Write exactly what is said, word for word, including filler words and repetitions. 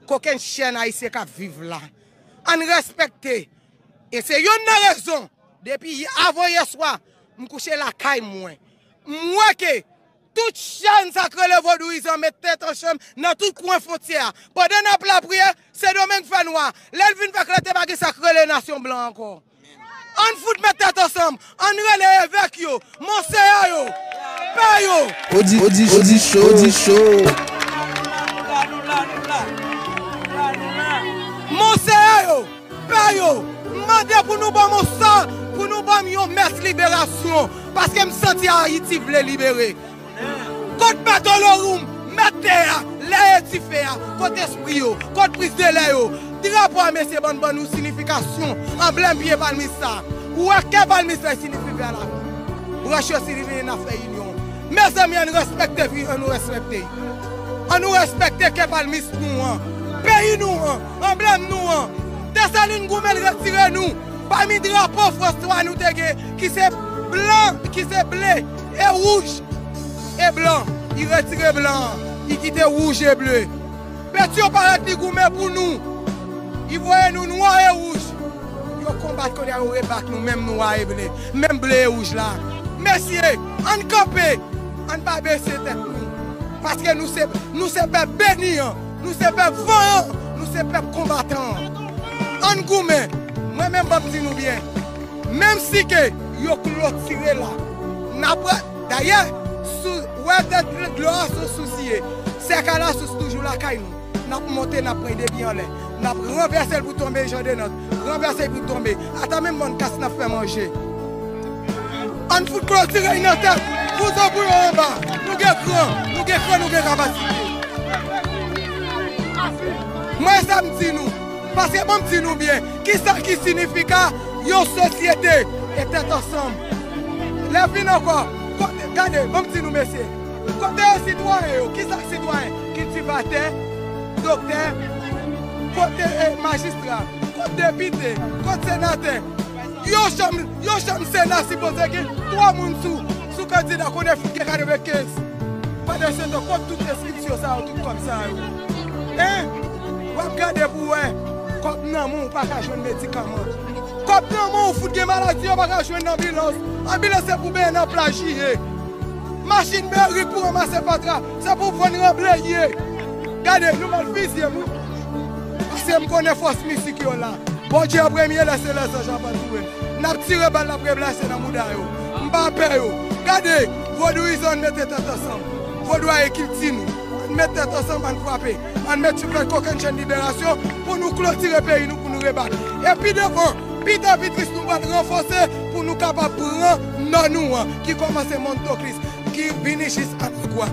kokennchenn ayisyen k ap viv la. Ann respekte. E se youn nan rezon, depi avan yè swa, m kouche lakay mwen. M wè ke tout chenn sa k rele vodouyizan met tèt ansanm nan tout kwen fwontyè a. Pandan n ap lapriyè, Sendomeng fè nwa. Lè l vin fè klè, te pa gen sa k rele nasyon blan ankò. Ann fout met tèt ansanm, ann rele evèk yo, monseyè yo, pè yo. Odi, odi, odi cho, odi cho. Monseyè yo, pè yo, m mande pou nou ban m yon sa, pou nou ban m yon mès liberasyon, paske m santi Ayiti vle libere. Kot Mèt Olowoum, mèt tè a, lè e dife a, kot espri yo, kot priz de lè yo. Drapo a mesye bann ban nou sinifikasyon, anblèm pye palmis sa. Ou wè kè palmis la sinifi vè la. Branch yo sinifi n ap fè inyon. Mezanmi, ann respekte vi, ann nou respekte. Ann nou respekte kè palmis nou an, peyi nou an, anblèm nou an. Desalin goumen l retire nou pami drapo Frans twa nou te gen, ki se blan, ki se ble e wouj e blan. Li retire blan an, li kite wouj e ble. Petyon parèt li goumen pou nou. Li voye nou nwa e wouj. Yo konbat kounye a, yo rebak nou, menm nwa e ble, menm ble e wouj la. Mesye, ann kanpe, ann pa bese tèt nou. Paske nou se, nou se pèp beni an, nou se pèp van an, nou se pèp konbatan an. Ann goumen. Mwen menm, ban m di nou byen. Menm si ke yo klotire la, n ap, dayè, sou, wè dlo a sou sous li ye. Sèk a lasous toujou lakay nou. N ap monte, n ap pran depi anlè. N ap ranvèse l pou tonbe, Jan Denant. Ranvèse l pou tonbe. Ata menm bann kas n ap fè manje. Ann fout klotire y nan tèt. Vouzo pou yo anba. Nou gen kran. Nou gen kran, nou gen kapasite. Mwen sa m di nou. Paske ban m di nou byen. Kisa ki sinifika yon sosyete e tèt ansanm? Lè vin ankò, kote, gade, ban m di nou mesye, kote sitwayen yo? Kisa sitwayen? Kiltivatè, doktè, kote, eh, majistra, kote depite, kote senatè? Yon chanm, yon chanm sena sipoze gen twa moun sou, sou kandida, kounye a fout gen katrevenkenz. Pandan se tan, kot tout eskilti sa yo, tout kòb sa yo? Hein? W ap gade pou wè, kòb nan men w, ou pa ka jwenn medikaman. Kòb nan men w, ou fout gen maladi, yo pa ka jwenn anbilans. Anbilans se pou benyen nan plaj li ye. Machin meri k pou ranmase fatra, se pou vann ranble l ye. Gade, nou mal fizye m wi. Paske m konnen fòs mistik yo la. Bondye an premye, lè se lèzanj ap antoure n. N ap tire bal, n ap replase nan mouda yo. M pa pè yo. Gade, vodouyizan, ann mete tèt ansanm. Vodou a e kilti nou. Ann met tèt ansanm, ann frape. Ann met fè kokennchenn liberasyon pou nou klotire peyi nou, pou nou rebak. E pi devan, pita pi tris, nou pral ranfòse pou nou kapab pran nò nou an, ki kòmanse Montoklis, ki vini jis Anagwa.